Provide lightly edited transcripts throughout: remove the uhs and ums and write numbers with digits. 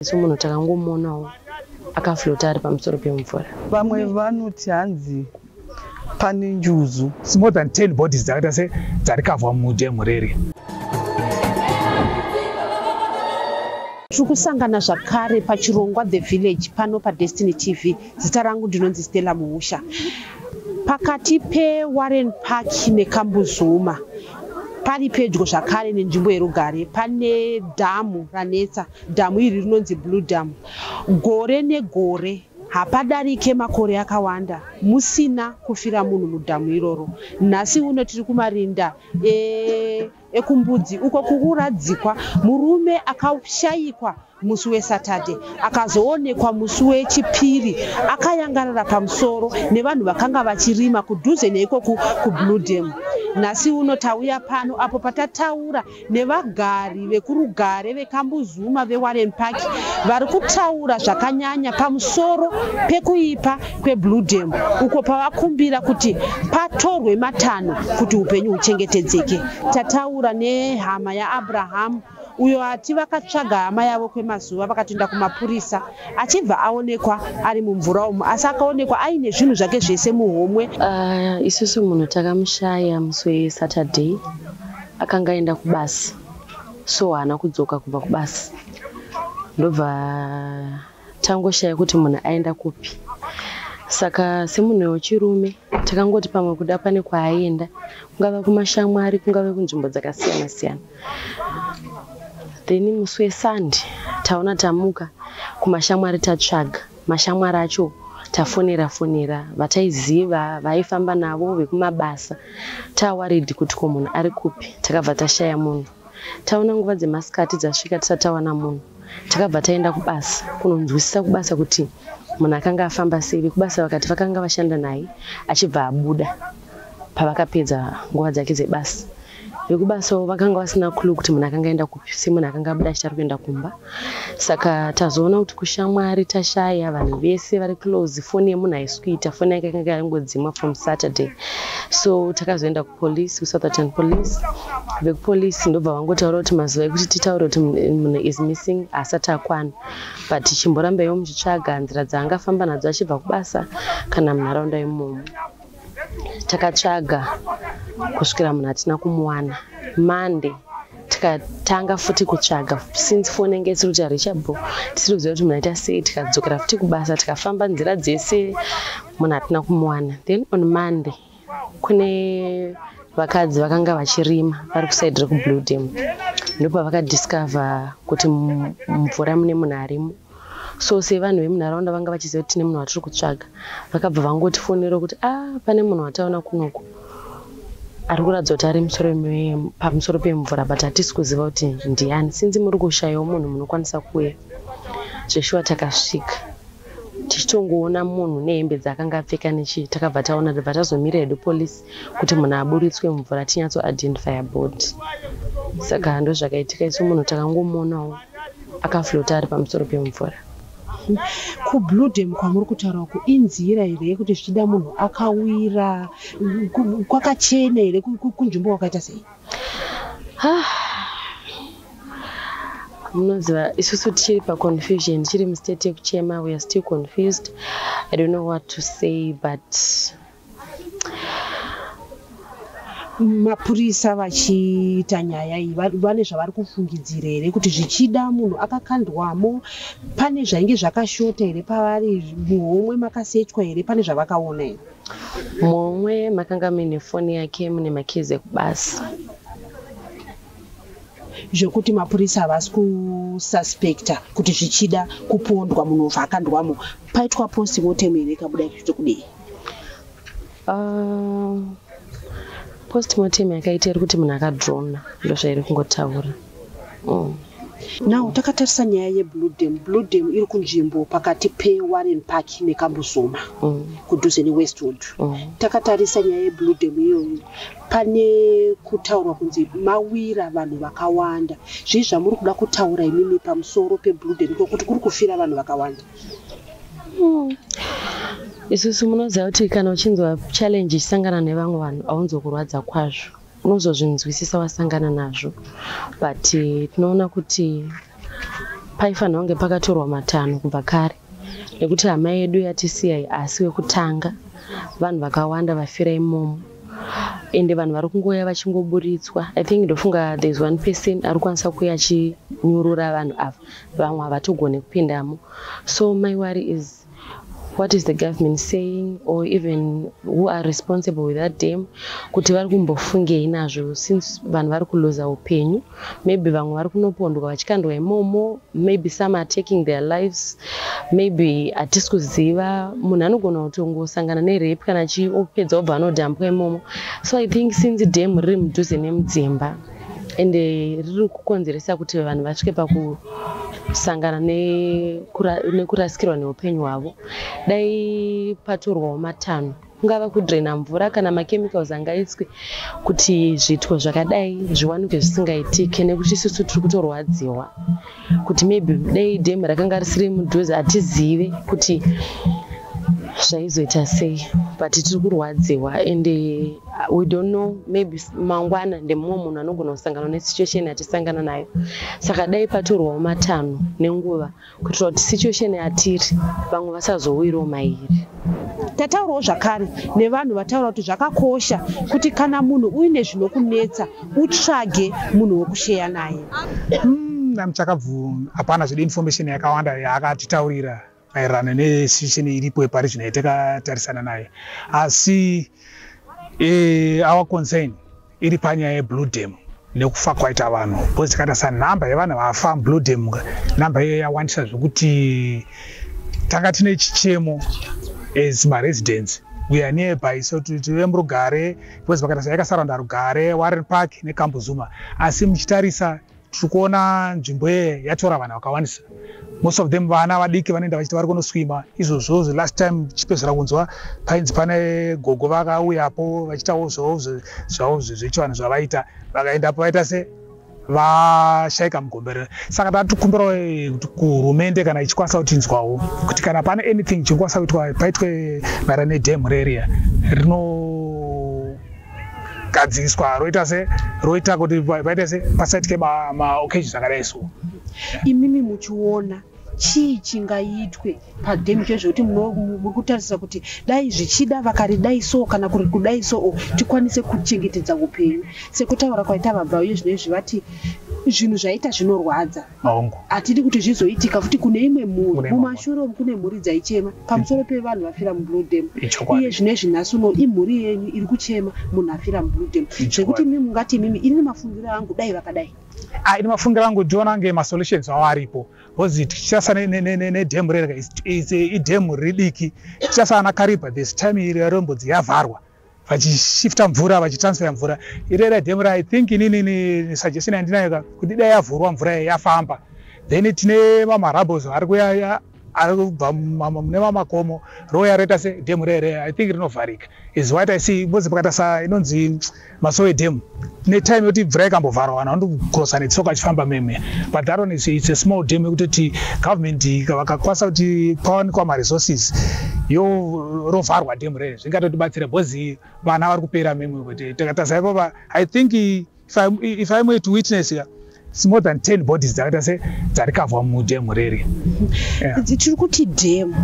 Isu munhu takangomuonawo akaflota ari pamusoro pemvura. Vamwe vanoti hanzi pane njuzu. It's more than 10 bodies dzakaita se dzarikavhwa mudhemu reri. Tiri kusangana zvakare pachirongwa The Village pano paDestiny TV. Zita rangu ndinonzi Stella Muusha. Pakati peWarren Park neKambuzuma pari pedyo zvakare nenzvimbo yerugare pane dhamu ranetsa. Dhamu iri rinonzi Blue Dam. Gore negore hapadarike makore akawanda musina kufira munhu mudhamu iroro. Nhasi uno tiri kumarinda ekumbudzi uko kukuradzikwa murume akashayikwa musi weSaturday akazoonekwa musi wechipiri akayangarara pamusoro nevanhu vakanga vachirima kudhuze neikoku kuBlue Dam. Nhasi uno tauya pano apo patataura nevagari vekurugare veKambuzuma veWarren Park vari kutaura zvakanyanya pamusoro pekuipa kweBlue Dam uko pavakumbira kuti patorwe matanho kuti upenyu huchengetedzeke. Tataura nehama yaAbraham uyo ati vakatsvaga hama yavo kwemazuva vakatoenda kumapurisa achibva aonekwa ari mumvura umu asi akaonekwa aine zvinhu zvake zvese muhomwe. Isusu munhu takamushaya musi weSaturday akanga aenda kubasa so haana kudzoka kubva kubasa ndobva tangoshaya kuti munhu aenda kupi. Saka semunhu wechirume takangoti pamwe kuda pane kwaaenda kungava kumashamwari kungave kunzvimbo dzakasiyana siyana. Then musi weSunday taona tamuka kumashamwari tatsvaga mashamwari acho tafonera fonera vataiziva vaifamba navo vekumabasa tawaridhi kuti ko munhu ari kupi. Takabva tashaya munhu. Taona nguva dzemasikati dzasvika tisati tawana munhu. Takabva taenda kubasa kunonzwisisa kubasa kuti munhu akanga afamba sei. Vekubasa vakati vakanga vashanda naye achibva abuda pavakapedza nguva dzake dzebasa. Vekubasawo vakanga vasina clue kuti munhu akanga aenda kupi semunhu akanga abuda achida kuenda kumba. Saka tazoona kuti kushamwari tashaya vanhu vese vari close foni yemunhu haisi kuita foni yake yakanga yangodzimwa from Saturday. So takazoenda kupolice kuSoutherton Police. Vekupolice ndobva vangotaura kuti mazuva ekuti titaure kuti munhu is missing asati akwana. But chimborambaiwo muchitsvaga nzira dzaangafamba nadzo achibva kubasa kana munharaunda imomo. Takatsvaga kusvikira munhu hatina kumuwana. Monday tikatanga futi kutsvaga since phone yange isiri kuti reachable tisiri kuziva kuti munhu aita sei. Tikadzokera futi kubasa tikafamba nzira dzese munhu hatina kumuwana. Then on Monday kune vakadzi vakanga vachirima vari kusaidi rekuBlue Dam ndopavakadiscover kuti mumvura mune munhu arimo. So sevanhu vemunharaunda vanga vachiziva kuti tine munhu watiri kutsvaga vakabva vangotifonera kuti pane munhu wataona kunoku ari kuratidza kuti ari pamusoro pemvura but hatisi kuziva kuti ndiani. Since muri kushayawo munhu munokwanisa kuuya. Zveshuwa takasvika tichitongoona munhu nehembe dzaakanga apfeka nechi takabva taona tobva tazomira hedu police kuti munhu aburitswe mumvura tinyatso-identify body. Saka ndozvakaitika isu munhu takangomuonawo akaflota ari pamusoro pemvura. KuBlue Dam kwamuri kutaura uku inzira here yekuti zvichida munhu akawira kwakachena here kunzvimbo kwakaita sei? Munoziva isusu tichiri paconfusion tichiri mustate yekuchema. We are still confused. I don't know what to say but mapurisa vachiita nyaya iyi vane zvavari kufungidzira here kuti zvichida munhu akakandwamo pane zvainge zvakashota here pavari muhomwe makasechwa here pane zvavakaona here? Muhomwe makanga muine foni yake mune makeys ekubasa. Zvekuti mapurisa havasi kususpecta kuti zvichida kupondwa munhu akandwamo. Paitwa post mortem here ikabuda ichiti kudii? Post mortem yakaita iri kuti munhu akadrona ndozvairi kungotaura. Now takatarisa nyaya yeBlue Dam. Blue Dam iri kunzvimbo pakati peWarren Park neKambuzuma kudhuze neWestwood. Takatarisa nyaya yeBlue Dam iyoyo pane kutaurwa kunzi mawira vanhu vakawanda. Zvii zvamuri kuda kutaura imimi pamusoro peBlue Dam kuti kuri kufira vanhu vakawanda? Isusu munoziva kuti kana uchinzwa challenge ichisangana nevamwe vanhu haunzwi kurwadza kwazvo. Unozozvinzwisisa wasangana nazvo. But tinoona kuti Paifanira kunge pakatorwa matanho kubva kare, nekuti hama yedu yatisiyai asi wekutanga, vanhu vakawanda vafira imomo, ende vanhu vari kungouya vachingoburitswa. I think, ndofunga there is one person ari kukwanisa kuuya achinyurura vanhu ava, vamwe havatogone kupindamo. So my worry is, what is the government saying, or even who are responsible with that dam, kuti vari kumbofungei nazvo, since vanhu vari kuluza upenyu? Maybe vamwe vari kunopondwa vachikandwa imomo, maybe some are taking their lives, maybe hatisi kuziva. Munhu anogona kutongosangana nerape kana chii, opedza obva anodhambwa imomo. So I think since dam riri mudhuze nemudzimba, ende riri kukonzeresa kuti vanhu vasvike pakusangana nekurasikirwa neupenyu hwavo, dai patorwawo matanho, kungava kudrena mvura kana machemicals angaiswe kuti zviitiko zvakadai zviwanikwe zvisingaitike, nekuti isusu tiri kutorwadziwa kuti maybe dai dhemu rakanga risiri mudhuze, hatizive kuti zvaizoita sei. But tiri kurwadziwa and we don't know, maybe mangwana ndemumwe munhu anogona kusangana nesituation yatisangana nayo. Saka dai patorwawo matanho nenguva kuitira kuti situation yatiri, vamwe vasazowirawo mairi. Tataurawo zvakare nevanhu vataura kuti zvakakosha kuti kana munhu uine zvinokunetsa, utsvage munhu wekusheya naye. Muchakabvu hapana zvedu information yakawanda yaakatitaurira maererano nesituation iripo pari zvino yatakatarisana nayo, asi our concern iri panyaya yeBlue Dam nekufa kwaita vanhu, because tikatarisa nhamba yevanhu vafa muBlue Dam, nhamba iyoyo yawandisa zvokuti tanga tine chichemo as maresidents. We are nearby, so tive muRugare, because vakatarisa yakasurrounda Rugare, Warren Park neKambuzuma, asi muchitarisa tiri kuona nzvimbo iye yatora vanhu vakawandisa, most of them vana vadiki vanoenda vachiti vari kunoswima. Izvozvo last time chipezera kunzwa painzi pane gogo vakauyapo vachiitawo zvavo zvavo zvechivanhu zvavaita, vakaendapo vaita se vashayika mugombero. Saka tatikumbirawo kuti kuhurumende, kana ichikwanisa kutinzwawo, kuti kana pane anything chinokwanisa kuitwa, paitwe maererano nedhemu reria rinogadziriswa, roita se roita kuti paite se pasaitike maoccasions akadai so. Imimi muchiona chii chingaitwe padhemu chezvekuti muri kutarisa kuti dai zvichida vakaridai so kana kuri kudai so, tikwanise kuchengetedza upenyu, sekutaura kwaita vabva uye zvino vati zvinhu zvaita zvinorwadza? Maongo. Hatidi kuti zvizoitika futi kune imwe mhuri. Kune imwe. Mumashure umu kune mhuri dzaichema pamusoro pevanhu vafira muBlue Dam. Ichokwadi. Iye zvinezvi nhasi uno imhuri yenyu iri kuchema munhu afira muBlue Dam. Zvekuti imimi mungati, imimi, ini mafungiro angu, dai vakadai? Ah, ini mafungiro angu ndiona kunge masolutions avo aripo, because tichitarisa nedhemu rerega, idhemu ridiki. Tichitarisa ana Kariba, this time iri rombodzi yavharwa, vachishifta mvura, vachitransfera mvura irera dhemu ra. I think inini suggestion yandinayo ka, kuti dai yavhurwa mvura iyi yafamba, then tine mamarabos ari kuya ari kubva mune mamakomo, rouya roita se dhemu rere. I think rinovharika is what I see, because pakatarisa inonzi Masowe Dam, netime yekuti mvura ikambovharwa, vanhu vanotokrosa netsoka achifamba meme. But that one is, it's a small dam yekutoti government vakakwanisa kuti pawanikwa maresources, yo rovharwa dam rere, zvingatotibatsira, because vana vari kupera memwe. Kuti tikatarisa ipapa, I think if I'm to witness ya, it's more than 10 bodies dzakaita se dzarikavhwa mudhemu reri. Yeah. Tiri kuti dhemu,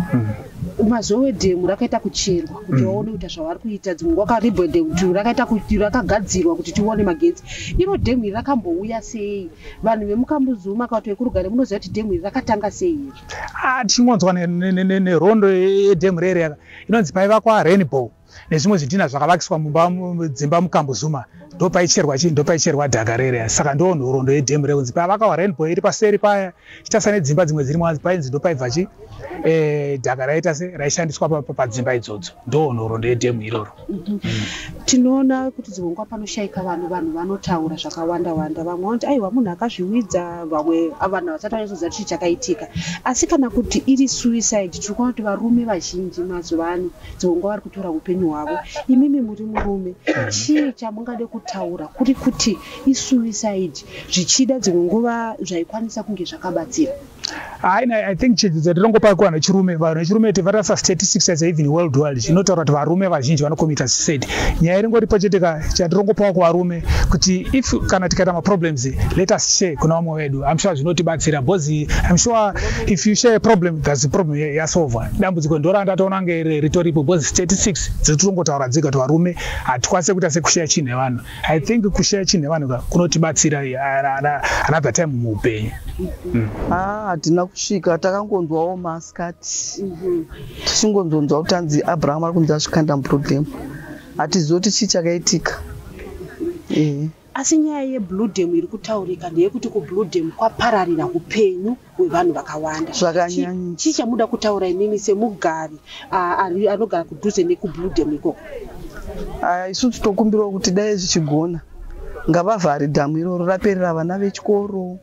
Mazowe Dhemu, rakaita kucherwa kuti vaone kuita zvavari kuita. Dzimwe nguva Kariba Dhemu kuti rakaita kuti rakagadzirwa kuti tione magetsi. Iro dhemu iri rakambouya sei? Vanhu vemuKambuzuma kana kuti vekuRugare, munoziva kuti dhemu iri rakatanga sei here? Ah, tichingonzwa nerondo yedhemu reri yaka inonzi paivakwa Rainbow nezvimwe zvidhina zvakavakiswa mumba dzimba muKambuzuma, ndo paicherwa chii, ndo paicherwa dhaka rere. Saka ndo nhoroondo yedhemu rekunzi pavakawa Rainbow iri paseri paya, chitarisa nedzimba dzimwe dzirimo, hanzi painzi ndo paibva chi dhaka raita se raishandiswa padzimba idzodzo. Ndo nhoroondo yedhemu iroro. Tinoona kuti dzimwe nguva panoshayika vanhu, vanhu vanotaura zvakawanda wanda. Vamwe vanoti aiwa, munhu akazviwidza, vamwe vanhu havasati vanyatsoziva chii chakaitika. Asi kana kuti iri suicide, tiri kuona kuti varume vazhinji mazuva ano dzimwe nguva vari kutora upenyu hwavo. Imimi muri murume, chii chamungade kutaura kuri kuti isuicide, zvichida dzimwe nguva zvaikwanisa kunge zvakabatsira? Haina, I think chinhu tirongopa kuvanhu vechirume, vanhu vechirume tivarasa statistics as even worldwide inotaura kuti varume vazhinji vanocommita suicide. Nyaya iringoripo chete ka, chatirongopawo kuvarume kuti if kana tikaita maproblems, let us share kuna vamwe vedu. I'm sure zvinotibatsira because I'm sure if you share a problem, that's the problem yasolva. Dambudziko ndorandatoona kunge ritoripo because statistics dziri dzega kuti varume hatikwanisi kuita sekushare chinhu nevanhu. I think kushare chinhu nevanhu ka kunotibatsira another time muupenyu. Ah, hatina kusvika, takangonzwawo masikati tichingonzonzwa kuti anzi Abraham ari kunzi asvikanda muBlue Dam. Hatizivi kuti chii chakaitika. Asi nyaya yeBlue Dam iri kutaurika ndeyekuti kuBlue Dam kwapararira upenyu hwevanhu vakawanda. Zvakanyanyisa. Chii chamuda kutaura imimi semugari anogara kudhuze nekuBlue Dam ikoko? Aya, isusu tokumbirawo kuti dai zvichigona ngavavhare dhamu iroro, raperera vana vechikoro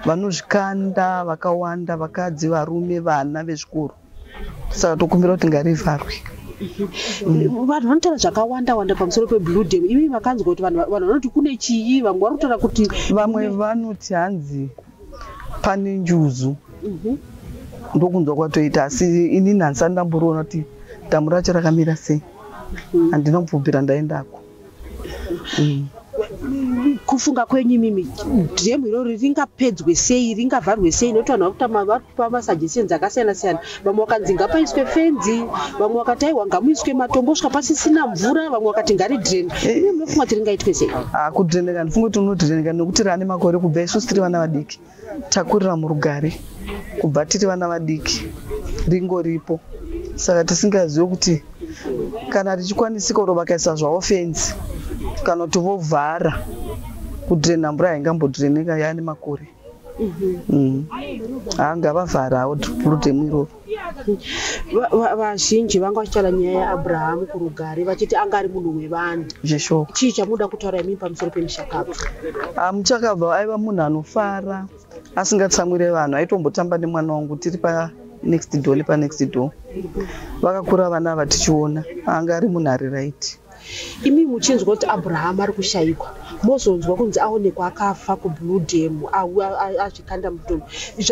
vanozvikanda vakawanda, vakadzi, varume, vana vezvikoro. Saka tokumbira kuti ngarivharwe. Vanhu vanotaura zvakawanda wanda pamusoro peBlue Dam. Imi makanzwa kuti vanhu vanoti kune chii? Vamwe vari kutaura kuti Vamwe vanoti hanzi pane njuzu. Ndokunzwa kwatoita, asi inini handisati ndamboriona kuti dhamu racho rakamira sei. Handina kubvubvira ndaendako. Kufunga kwenyu imimi, dhemu iroro ringapedzwe sei, ringavharwe sei? Nokuti vanhu vari kupa masuggestions akasiyana siyana. Vamwe vakanzi ngapaiswe fenzi, vamwe vakati aiwa, ngamuiswe matombo svika pasisina mvura, vamwe vakati ngaridrene. Imi munofunga kuti ringaitwe sei? Ah, kudreneka ndifunge kuti unodreneka nekuti rane makore. Kubva isusu tiri vana vadiki, takurira murugare. Kubva tiri vana vadiki ringoripo, saka tisingazivi kuti kana richikwanisika uro vakaisa zvavo fenzi kana kuti vovhara. Kudrena mvura haingambodreneka, yaane makore. Ha, ngavavhara hawo Blue Dam iroro. Vazhinji vanga vachitaura nyaya yaAbrahamu kurugare vachiti anga ari munhu wevanhu. Zveshoko. Chii chamunoda kutaura imimi pamusoro pemushakabvu? Muchakabva aiva munhu anofara, asingatsamwire vanhu. Aitombotamba nemwana wangu, tiri panext door nepanext door. Vakakura vana ava tichiona anga ari munhu ari right. Imi muchinzwa kuti Abrahamu ari kushayikwa, mozonzwa kunzi aonekwa akafa kuBlue Dam, azvikanda mudhamu,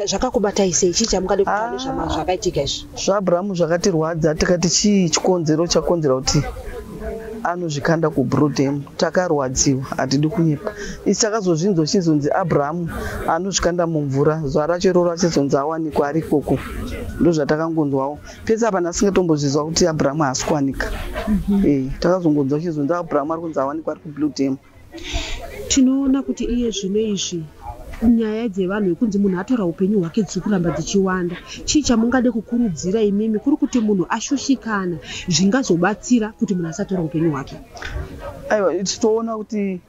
zvakakubatai sei? Chii chamungade kutaura nezvakaitika izvi? ZvaAbrahamu zvakatirwadza. Tikati chii chikonzero chakonzera kuti anozvikanda kuBlue Dam? Takarwadziwa, hatidi kunyepa. Isi takazozvinzwa chizonzi Abrahamu anozvikanda mumvura, zuva racho iroro achizonzi awanikwa ari ikoko. Ndo zvatakangonzwawo pese apa, ndasingatombozvizwa kuti Abrahamu haasi kuwanika. Takazongonzwa chizonzi Abrahamu ari kunzi awanikwa ari kuBlue Dam. Tinoona kuti iye zvino izvi nyaya dzevanhu vekunzi munhu atora upenyu hwake dziri kuramba dzichiwanda. Chii chamungade kukurudzira imimi kuri kuti munhu ashushikana, zvingazobatsira kuti munhu asatora upenyu hwake? Aiwa, titoona kuti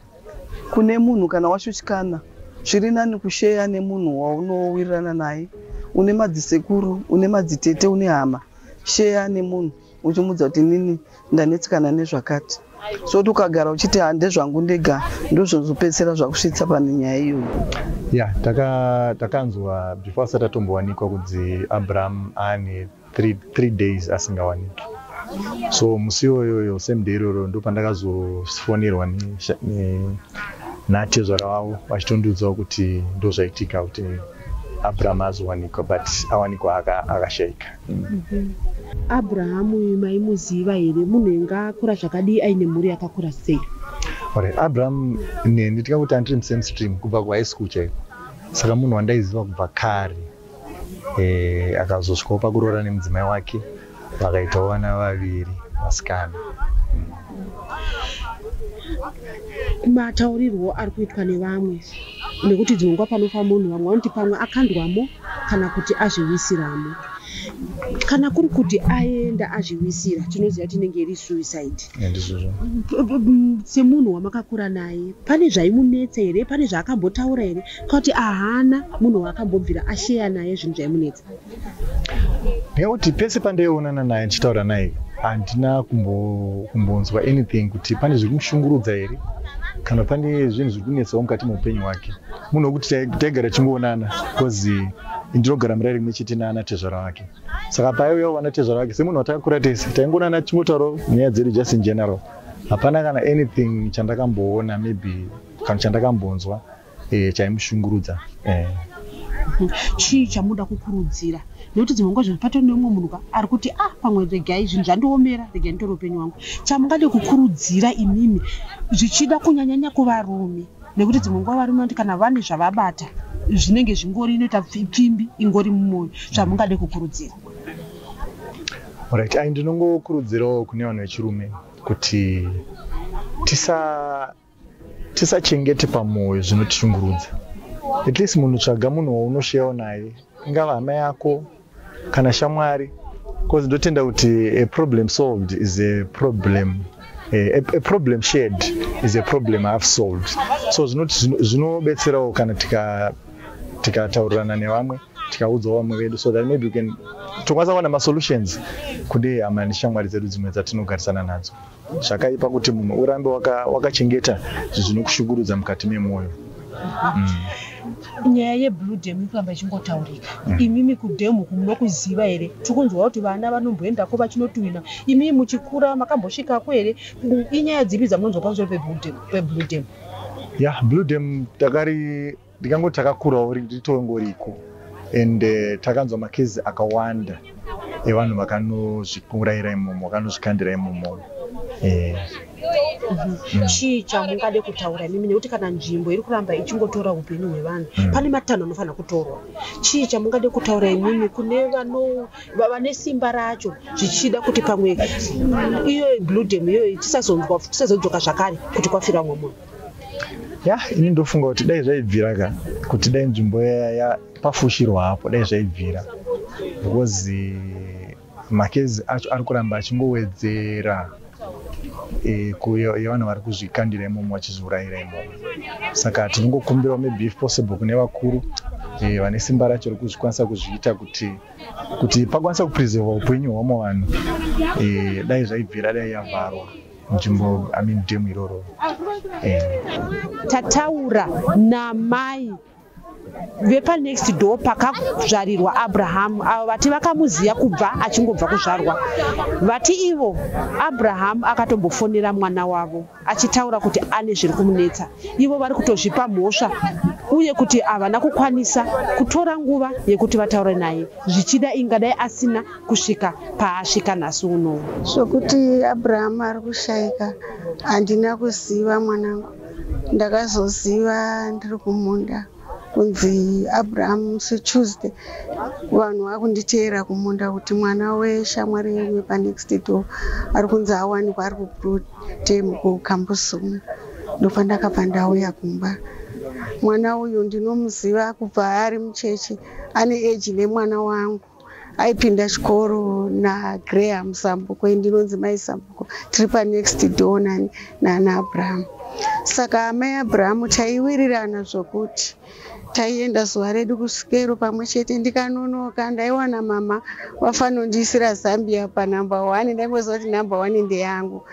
kune munhu kana washushikana, zviri nani kusheya nemunhu waunowirirana naye. Une madzisekuru, une madzitete, une hama, sheya nemunhu uchimudza kuti inini ndanetsekana nezvakati. So kuti ukagara uchiti handezvangu ndega, ndozvozopedzisira zvakusvitsa pane nyaya iyoyo. Ya, takanzwa before asati atombowanikwa kunzi Abraham aane 3 days asingawaniki. So musi iyoyoyo, same day iroro, ndo pandakazofonerwa natezvara wavo vachitondiudzawo kuti ndo zvaitika, kuti Abraham azowanikwa, but awanikwa akashayika. Abrahamu maimuziva here? Munhu anga akura zvakadii, aine mhuri yakakura sei? Alright, Abraham neni tingakuti andiri musame stream kubva kuhigh school chaiko. Saka munhu wandaiziva kubva kare. Akazosvikawo pakuroora nemudzimai wake, vakaitawo vana vaviri vasikana. Mataurirwo ari kuitwa nevamwe, nekuti dzimwe nguva panofa munhu vamwe vanoti pamwe akandwamo kana kuti azviwisiramo. Kana kuri kuti aenda azviwisira, tinoziva kuti inenge iri suicide. Ndizvozvo. Semunhu wamakakura naye, pane zvaimunetsa here? Pane zvaakambotaura here, kana kuti ahana munhu waakambobvira asheya naye zvinhu zvaimunetsa? Ndingakuti pese pandaionana naye ndichitaura naye, handina kumbonzwa anything kuti pane zviri kumushungurudza here kana pane zvinhu zviri kunetsawo mukati meupenyu hwake. Munhu wekuti taigara tichingoonana because ndinogara murairi rimwe chete naana tezvara wake. Saka paaiuyawo vana tezvara wake, semunhu watakakura tese, taingoonana tichingotaurawo nyaya dzedu just in general. Hapana kana anything chandakamboona maybe kana chandakambonzwa chaimushungurudza. Chii chamuda kukurudzira? Nekuti dzimwe nguva zvinhu neumwe munhu ka ari kuti ah, pamwe regai zvinhu zvandiomera, regai nditore upenyu hwangu. Chamungade kukurudzira imimi, zvichida kunyanyanya kuvarume, nekuti dzimwe nguva varume vanoti kana vane zvavabata zvinenge zvingori inoita pfimbi ingori mumwoyo, zvamungade kukurudzira? Alright, ai ndinongokurudzirawo kune vanhu vechirume kuti tisachengete pamwoyo zvinotishungurudza. At least munhu, tsvaga munhu waunoshayawo naye, ingava hama yako kana shamwari, because ndotenda kuti a problem solved is a problem a problem shared is a problem half solved. So zvinobetserawo kana tikataurirana nevamwe, tikaudzawo vamwe vedu, so that maybe we can tokwanisa kuwana masolutions kune hama neshamwari dzedu dzimwe dzatinogarisana nadzo. Zvakaipa kuti munhu urambe wakachengeta zvinhu zvinokushungurudza mukati memwoyo. Nyaya yeBlue Dam iri kuramba ichingotaurika. Imimi kudhemu uku munokuziva here? Tiri kunzwa kuti vana vanomboendako vachinotuwina. Imimi muchikura makambosvikako here? Inyaya dzipi dzamunonzwa pamusoro peBlue Dam? Ya, Blue Dam takari, ndikangoti takakurawo ritongoriko, and takanzwa makesi akawanda evanhu vakanozviurayira imomo, vakanozvikandira imomo. Chii chamungade kutaura imimi? Nekuti kana nzvimbo iri kuramba ichingotora upenyu hwevanhu, pane matanho anofanira kutorwa. Chii chamungade kutaura imimi kune vane simba racho, zvichida kuti pamwe iyo Blue Dam iyoyo tisazonzwa, tisazodzoka zvakare kuti kwafira umwe munhu? Ya, ini ndofunga kuti dai zvaibvira ka, kuti dai nzvimbo iya pafushirwa hapo, dai zvaibvira, because makezi acho ari kuramba achingowedzera yevanhu vari kuzvikandira imomo, vachizviurayira imomo. Saka tinongokumbirawo, maybe if possible, kune vakuru vane simba racho rekuzvikwanisa kuzviita, kuti pakwanisa kupreserva upenyu hwamwe vanhu, dai zvaibvira dai yavharwa nzvimbo, I mean dam iroro. Tataura namai vepanext door pakazvarirwa Abrahamu, avo vati vakamuziva kubva achingobva kuzvarwa. Vati ivo Abrahamu akatombofonera mwana wavo achitaura kuti ane zviri kumunetsa. Ivo vari kutozvipa mhosva uye kuti havana kukwanisa kutora nguva yekuti vataure naye, zvichida ingadai asina kusvika paasvika nhasi unowu. Zvokuti Abrahamu ari kushayika handina kuziva, mwanangu. Ndakazoziva ndiri kumunda kunzi Abrahamu musi Tuesday vanhu vakunditeera kumunda kuti mwana weshamwari yenyu panext door ari kunzi awanikwa ari kuBlue Dam kuKambuzuma. Ndopandakabva ndauya kumba. Mwana uyu ndinomuziva kubva ari mucheche, ane eji nemwana wangu, aipinda chikoro naGraham Sambuko. Ndinonzi mai Sambuko, tiri panext door naAbraham. Saka amai Abrahamu taiwirirana zvokuti taienda zuva redu kusikero pamwe chete. Ndikanonoka ndaiwana mama vafanondiisira zambia panumber one. Ndaingoziva kuti number one ndeyangu.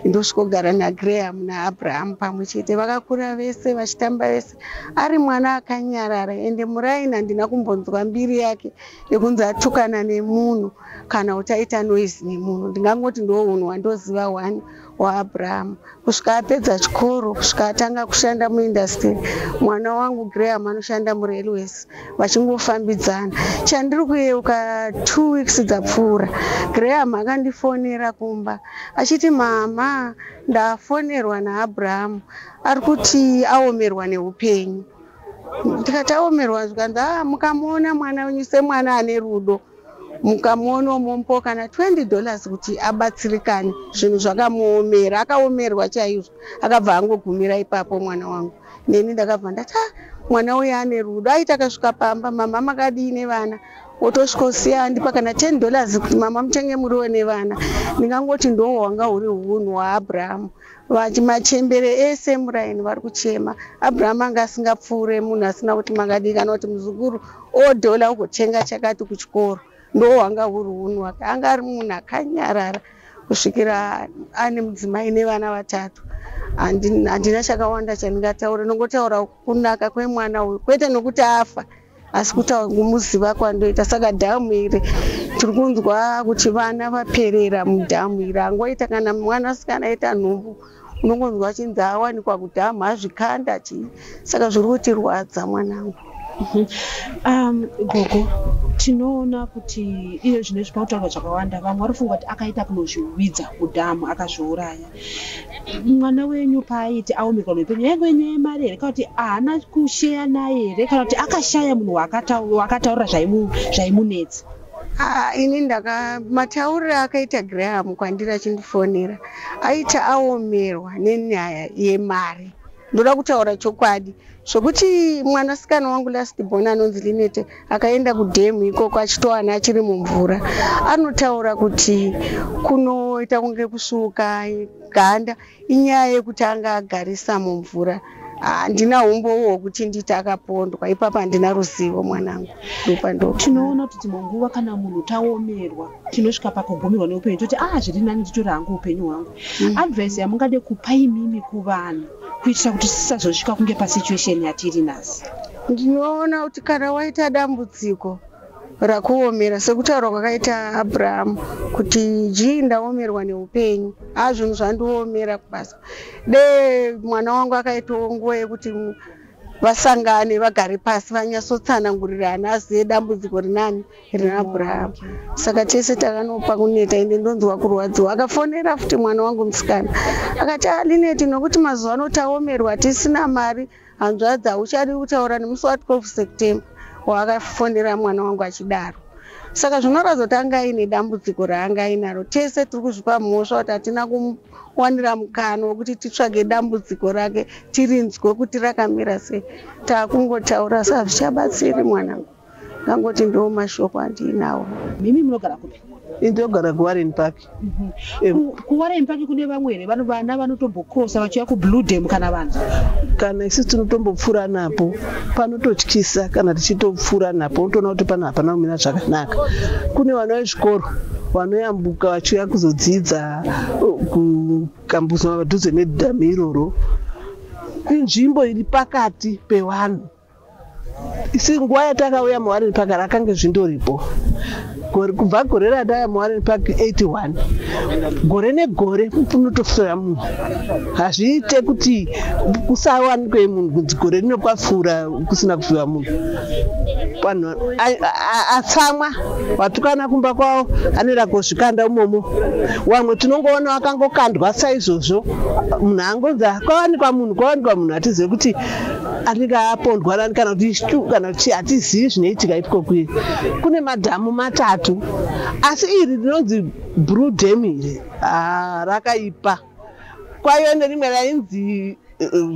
Ndosvikogara naGraham naAbraham pamwe chete. Vakakura vese vachitamba vese. Ari mwana akanyarara, ende muraini handina kumbonzwa mbiri yake yekunzi atukana nemunhu kana kuti aita noise nemunhu. Ndingangoti ndo unhu hwandoziva one waAbraham kusvika apedza chikoro, kusvika atanga kushanda muindustry. Mwana wangu Graham anoshanda murailways, vachingofambidzana. Chandiri kuyeuka, 2 weeks dzapfuura Graham akandifonera kumba achiti, "Mama, ndafonerwa naAbraham, ari kuti aomerwa neupenyu." Ndikati, "Aomerwa?" Zvikanzi, "A, mukamuona mwana wenyu semwana ane rudo, mukamuona momupawo kana $20 kuti abatsirikane, zvinhu zvakamuomera, akaomerwa chaizvo." Akabva angogumira ipapo mwana wangu. Neni ndakabva ndati, "Ah, mwana uyu ane rudo." Aiti akasvika pamba, "Mama, makadii nevana?" Otosvikosiya andipa kana $10 kuti, "Mama, mutenge muriwo nevana." Ndingangoti ndo hwanga huri unhu hwaAbrahamu. Machembere ese muraini vari kuchema. Abrahamu anga asingapfuure munhu asina kuti makadii, kana kuti muzukuru odhola ugotenga chakati kuchikoro. Ndo hwanga huri unhu hwake. Anga ari munhu akanyarara kusvikira ane mudzimai nevana vatatu. Handina chakawanda chandingataura, nongotaura kunaka kwemwana uyu, kwete nokuti afa, asi kutaura kumuziva kwandoita. Saka dhamu iri tiri kunzwa kuti vana vaperera mudhamu iri. Angoita kana mwanasikana aita nhumbu, unongonzwa achinzi awanikwa kudhamu, azvikanda chii. Saka zviri kutirwadza, mwanangu. Gogo, tinoona kuti iyo zvino zvipakutaurwa zvakawanda, vamwe vari kufunga kuti akaita kunozviwidza mudhamu akazviuraya. Mwana wenyu paaiti aomerwa neupenyu, yainge nyaya yemari here, kana kuti haana kusheya naye here, kana kuti akashaya munhu waakataurira zvaimunetsa? Ini ndaka matauriro akaita Graham kwandiri achindifonera, aita aomerwa nenyaya yemari. Ndoda kutaura chokwadi zvokuti mwanasikana wangu last born anonzi Linete akaenda kudhemu ikoko achitowana achiri mumvura. Anotaura kuti kunoita kunge kusuka ganda inyaya yekuti anga agarisa mumvura. Handina umbowo hwekuti nditi akapondwa ipapa, handina ruzivo mwanangu. Ndopando Tinoona kuti dzimwe nguva kana munhu taomerwa, tinosvika pakugumirwa neupenyu, toti a zviri nani nditore hangu upenyu hwangu. Advice yamungade kupa imimi kuvanhu kuitira kuti tisazosvika kunge pasituation yatiri nhasi? Ndinoona kuti kana waita dambudziko rakuomera, sekutaura kwakaita Abrahamu kuti jii ndaomerwa neupenyu, a zvinhu zvandiomera kubasa, de mwana wangu akaitawo nguva yekuti vasangane, vagare pasi, vanyatsotsanangurirana, azive dambudziko rinani rina Abrahamu. Saka tese takanopa kuneta, ende ndonzwa kurwadziwa. Akafonera futi mwana wangu musikana akati, "A Lineti, nokuti mazuva ano taomerwa, tisina mari, hanzvadzi, hauchadi kutaura." Nemusi wa12 September waakafonera mwana wangu achidaro. Saka zvinoratidza kuti anga aine dambudziko raanga ainaro. Tese tiri kuzvipa mhosva kuti hatina kumuwanira mukana wekuti titsvage dambudziko rake, tirinzwe kuti rakamira sei. Taakungotaura, sa hazvichabatsiri mwanangu. Ngangoti ndo mashoko andiinawo. Mimi munogara kupi? Indogara kuWarren Park. KuWarren Park kune vamwe here vana vanotombokrosa vachiuya kuBlue Dam kana vanhu? Kana isusu tinotombopfuura napo, panototyisa. Kana tichitopfuura napo unotoona kuti pano hapana kumira zvakanaka. Kune vana vezvikoro vanoyambuka vachiuya kuzodzidza kuKambuzuma padhuze nedhamu iroro. Inzvimbo iri pakati pevanhu. Isi nguva yatakauya muWarren Park rakange zvindoripo. Kubva gore ratauya muWarren Park 81, gore negore unotofura munhu. Hazviite kuti kusawanikwe munhu, kunzi gore rino kwapfuura kusina kufiwa munhu. Vanhu atsamwa, watukana kumba kwavo, anoenda kozvikanda umomo. Wamwe tinongoona vakangokandwa saizvozvo. Munhu angonzi kwawanikwa munhu, kwawanikwa munhu, hatizivi kuti anenge apondwa nani kana kuti ishtu kana kuti hatizivi zvinoitika ikoko. Kune madhamu 3, asi iri rinonzi Blue Dam iri rakaipa. Kwaiva nerimwe rainzi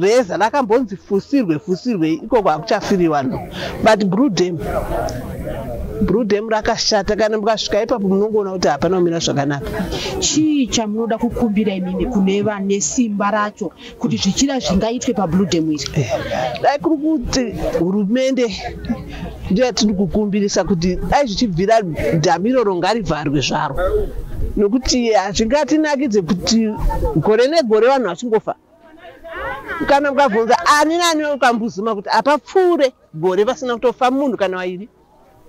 Reza, rakambonzi fusirwe fusirwe, ikoko hakuchafiri vanhu. But Blue Dam, Blue Dam rakashata. Kana mukasvika ipapo munongoona kuti hapana kumira zvakanaka. Chii chamunoda kukumbira imimi kune vane simba racho kuti zvichida zvingaitwe paBlue Dam iri? Dai kuri kuti hurumende ndiyo yatiri kukumbirisa kuti dai zvichibvira dhamu iroro ngarivharwe zvaro, nokuti hazvingatinakidze kuti gore negore vanhu vachingofa. Kana mukabvunza ani nani wekuKambuzuma kuti hapapfuure gore vasina kutofa munhu kana vairi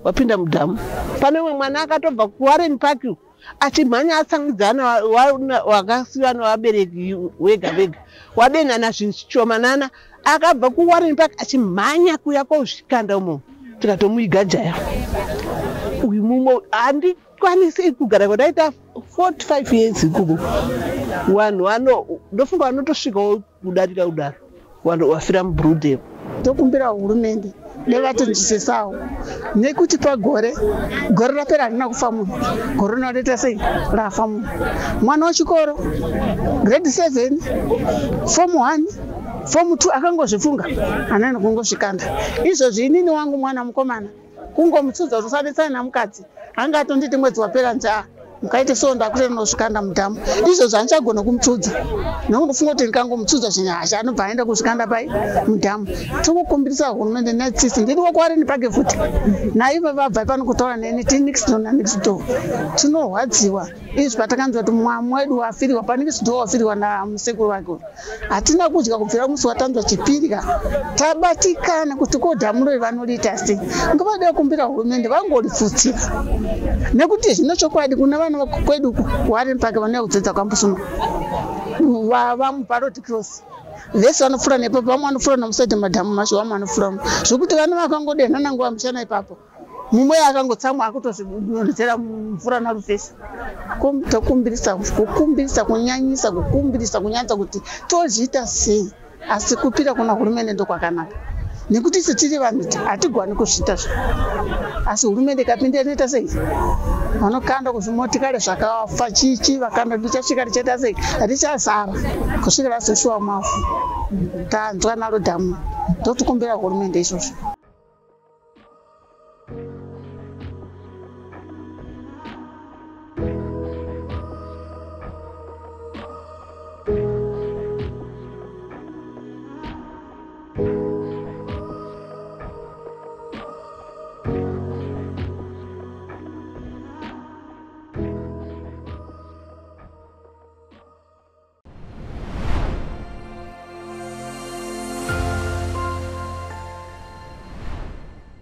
wapinda mudhamu. Pane umwe mwana akatobva kuWarren Park achimhanya atsangidzana, wakasiyiwa nevabereki wega vega, wadenhana zvishomanana, akabva kuWarren Park achimhanya kuya kozvikanda umo, tikatomuiga jaya uyu. Mumwe handikwanisi kugara kwadaita 45 years ikoko. Vanhu vano ndofunga vanotosvikawo kudarika kudaro, vanhu vafira muBlue Dam. Tokumbira hurumende nevatinzwisisawo nekuti pagore gore rapera harina kufa munhu, gore rino roita sei rafa munhu? Mwana wechikoro grade 7, form 1, form 2, akangozvifunga anani kungosvikanda izvozvi. Inini wangu mwana mukomana kungomutsudza kuti usanetsana namukadzi, anga atonditi mwedzi wapera nzaa mukaite so ndakuti ndinosvikanda mudhamu. Izvozvo handichagona kumutsudza nokundofunga kuti ndikangomutsudza zvinyasha anobva aenda kusvikanda pai mudhamu. Tikukumbirisa hurumende netsisi. Ndiri wekuWarren Park futi, naivo vabva pano kutaura neni, ti next door nanext door. Tinorwadziwa izvi patakanzwa kuti mwamwe wedu wafiriwa panext door, wafiriwa namusekuru wake. Hatina kudya kubvira musi watanzwa chipiri ka. Tabatikana kuti ko dhamu roi vanoriita sei. Ngavada kumbira hurumende vangoripfutsira, nekuti zvino chokwadi kuna vana kwedu kuWarren Park vanouya kudzidza kwaMbusuma vamuparod cross. Vese vanopfuura nepapo, vamwe vanopfuura nomusaidhi madhamu macho, vamwe vanopfuura zvokuti vana vakangodenha nanguva muchana ipapo, mumwe akangotsamwa akutozvidonhedzera mvura narufesi. Tokumbirisa, kukumbirisa kunyanyisa, kukumbirisa kunyanyisa kuti tozviita sei, asi kupira kuna hurumende ndokwakanaka, nekuti isu tiri vanhu hatigwani kuzviita zvo, asi hurumende ikapinda inoita sei? Vanokanda kuzvimotikari zvakafa chichi, vakanda richasvika richaita sei? Richazara kusvika razoshuwa mavhu. Tanzwa naro dhamu, totikumbira hurumende izvozvo.